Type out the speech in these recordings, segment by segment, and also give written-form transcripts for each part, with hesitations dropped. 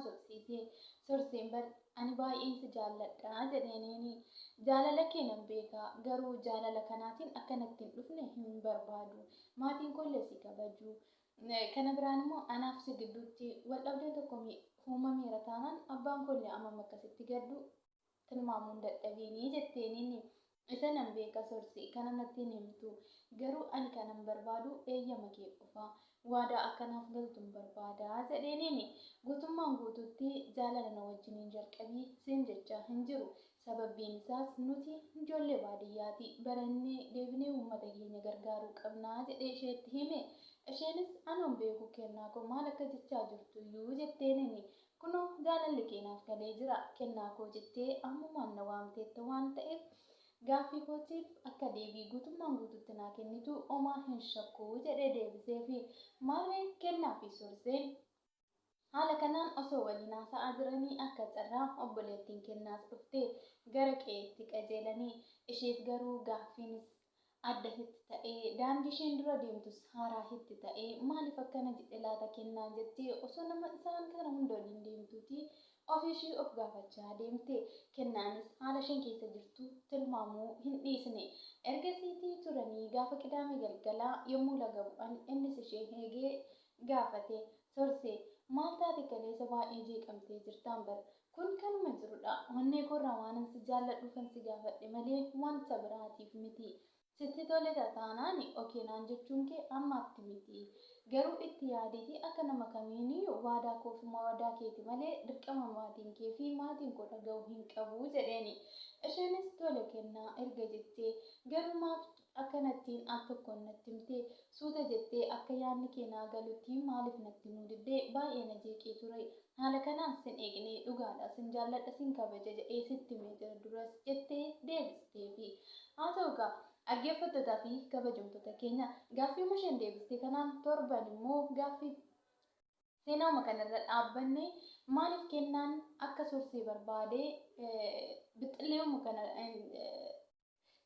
haasofsiise. Sorseen bar ani baay'een si jaalladha jedheeniini. Jaalala kee nan beeka garuu jaalala kanaatiin akka natti hin dhufne hin barbaadu. Maatiin koollee si kabaju. Kana biraan immoo anaaf si gidduutti wal dhabdeen tokko uumameera taanaan abbaan koollee ammam akka sitti gaddu tilmaamuu hin dadhabiini jetteeniini. Isa nan beeka Sorsi, kana natti hin himtu. Garuu ani kanan barbaadu eeyyama kee qofa. Waadaa akka naaf galtun barbaada jedheeniini. Guutummaan guutuutti jaalala na wajjiniin jalqabi siin jechaa hin jiru. Sababbiin isaas nuti ijoollee baadiyyaati. Barannee deebinee uummata keenya gargaaruu qabna jedhee isheetti hime. Isheenis anoo hin beeku kennaa koo maal akka jechaa jirtuyyuu jetteeniini. Kunoo jaalalli kee naaf galee jira, kennaa koo jettee ammumaan na waamteetta waan ta'eef gaaffii kootiif akka deebii guutummaan guututti naa kennitu omaa hin shakku jedhee deebiseefi. Maarree Kennaa fi Sorseen haala kanaan osoo waliin haasa'aa jiranii akka carraa obboleettiin Kennaas dhuftee gara qe'eetti qajeelanii. Isheef garuu gaaffiinis adda hitti ta'ee, daandii isheen dura deemtus haaraa hitti ta'ee, maaliif akkana jedhe laata Kennaan jettee osoo nama isaan kana hunda waliin deemtuutii ofii ishii of gaafachaa deemte. Kennaanis haala isheen keessa jirtu tilmaamuu hin dhiisne. Ergasiitii turanii gaafa Qidaamee galgala yommuu laga bu'an innis ishee eegee gaafate. Sorsee, maal taate kaleessa baay'ee jeeqamtee jirtaam bar. Kun kanuma jirudha. Onnee koorraa waanan si jaalladhuufan si gaafadhe malee wanta biraatiif miti. Sitti toleta taanaan ok naan jechuun kee ammaatti miti. Garuu itti yaadiitii akka nama kamiiniyyuu waadaa koof waadaa keeti malee dirqama maatiin kee fi maatiin koo dhaga'uu hin qabu jedheeni. Isheenis tole kennaa erga jettee garuu maaf akkanattiin al tokkoon natti himte? Suuta jettee akka yaadni kee naa galutti maaliif natti himuu didde? Baay'ee na jeeqee ture. Haala kanaan sin eegne, dhugaadha sin jaalladha sin kabaja jedhee sitti himee jira duras jettee deebisteefi. Haa ta'u egaa dhaggeeffattootaa fi kabajamtoota keenya gaaffiima isheen deebiste kanaan torban immoo gaaffii seenauma kanarra dhaabbanne maaliif kennaan akka sorsee barbaade bixxilleewuma kana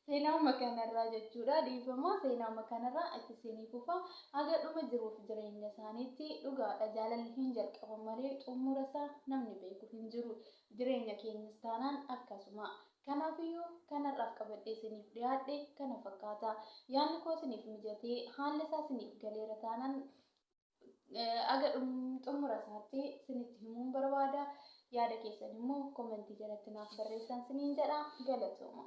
Seenauma kanarraa jechuudha dhiifama seenauma kanarraa itti isinii fufa haga dhuma jiruuf jireenya isaaniitti dhugaadha jaalalli hin jalqaba malee xumura isaa namni beeku hin jiru jireenya keenyas taanaan akkasuma kanaafiyyuu kanarraaf qabadhee isiniif dhiyaadhe kana fakkaata yaadni koo isiniif mijatee haalli isaa isiniif galeera taanaan aga xumura isaatti isinitti himuun barbaada. Yaada keessan immoo komentii jalatti naaf barreessaan isiniin jedha. Galatooma.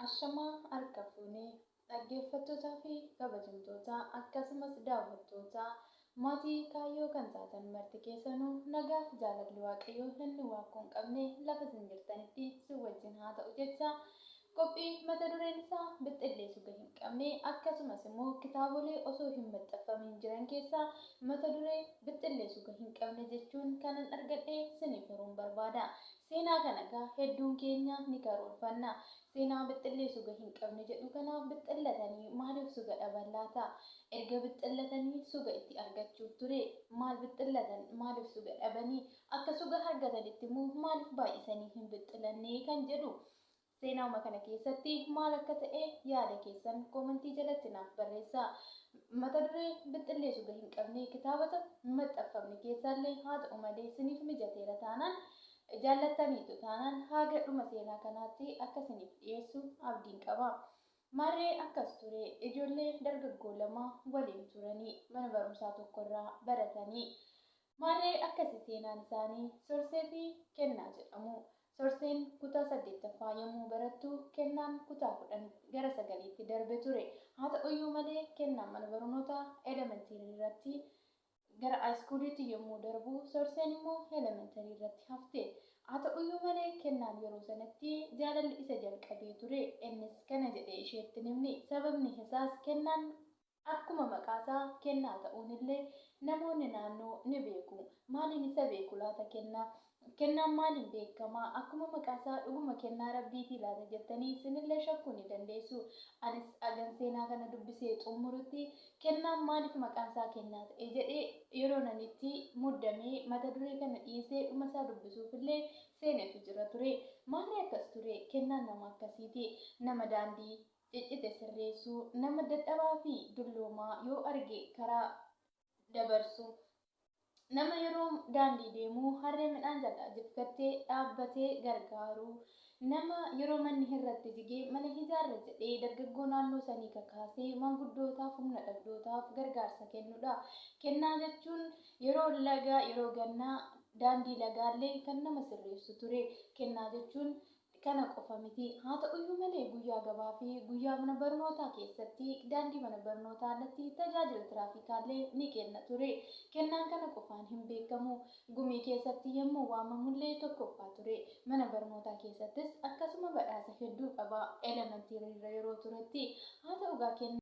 Ashamaa harka fuunee dhaggeeffattootaa fi kabajamtoota akkasumas daawwattoota maatii kaayyoo kan taatan marti keessanuu nagaaf jaalalli Waaqayyoo inni waakkoo hin qabne lafa isin jirtanitti isin wajjin haa ta'u jecha Qophii mata dureen isaa Bixxillee Suga Hin Qabne akkasumas immoo kitaabolee osoo hin maxxanfamiin jiran keessaa mata duree Bixxillee Suga Hin Qabne jechuun kanan argadhe siniif hiruun barbaada. Seenaa kana egaa hedduun keenya ni karoorfanna. Seenaa Bixxillee Suga Hin Qabne jedhu kana bixxillatanii maaliif suga dhaban laata? Erga bixxillatanii suga itti argachuuf ture. Maal bixxillatan? Maaliif suga dhabanii? Akka suga argatanitti immoo maaliif baay'isanii hin bixxilannee kan jedhu Seenauma kana keessatti maal akka ta'e yaada keessan koomentii jalatti naaf barreessaa. Mata duree bixxillee suga hin qabne kitaabota hin maxxanfamne keessaallee haa ta'u malee isiniif mijateera taanaan jaallattaniitu taanaan haga dhuma seenaa kanaatti akka isiniif dhiyeessu abdiin qaba. Maarree akkas ture ijoollee dargaggoo lama waliin turanii mana barumsaa tokkorraa baratanii. Maarree akkasi seenaan isaanii Sorsee fi Kennaa jedhamu. Sorseen kutaa 8ffaa yommuu barattu Kennaan kutaa 10 gara 9tti darbe ture. Haa ta'uyyuu malee Kennaan mana barnootaa elementirii irratti gara ayiskuuliitti yommuu darbu Sorseen immoo elementarii irratti hafte. Haa ta'uyyuu malee Kennaan yeroo sanatti jaalalli isa jalqabee ture. Innis kana jedhee isheetti hin himne. Sababni isaas Kennaan Akkuma maqaasaa Kennaa ta'uunillee namoonni naannoo ni beeku. Maaliin isa beeku laata Kennaa? Kennaan maaliin beekama? Akkuma maqaasaa dhuguma kennaa Rabbiitii laata jettanii isinillee shakkuu ni dandeessu. Anis hagan seenaa kana dubbisee xumurutti Kennaan maaliif maqaansaa Kennaa ta'e jedhee yeroonan itti muddamee mata duree kana dhiisee dhumasaa dubbisuufillee seenetu jira ture. Maarree akkas ture Kennaan nama akkasiiti. Nama daandii ciccite sirreessuu, nama dadhabaa fi dulloomaa yoo arge karaa dabarsu. Nama yeroo daandii deemu harree midhaan jalaa jifkattee dhaabbatee gargaaru. Nama yeroo manni irratti jige mana ijaarra jedhee dargaggoo naannoo sanii kakaasee maanguddootaaf humna dhabdootaaf gargaarsa kennudha. Kennaa jechuun yeroo laga yeroo gannaa daandii lagaallee kan nama sirreessu ture. Kennaa jechuun kana qofa miti. Haa ta'uyyuu malee guyyaa gabaa fi guyyaa mana barnootaa keessatti daandii mana barnootaa irratti tajaajila tiraafikaallee ni kenna ture. Kennaan kana qofaan hin beekamu. Gumii keessatti yommuu waamamullee tokkoffaa ture. Mana barnootaa keessattis akkasuma badhaasa hedduu qaba. Elementirii irra yeroo turetti. Haa ta'u gaa kennaan.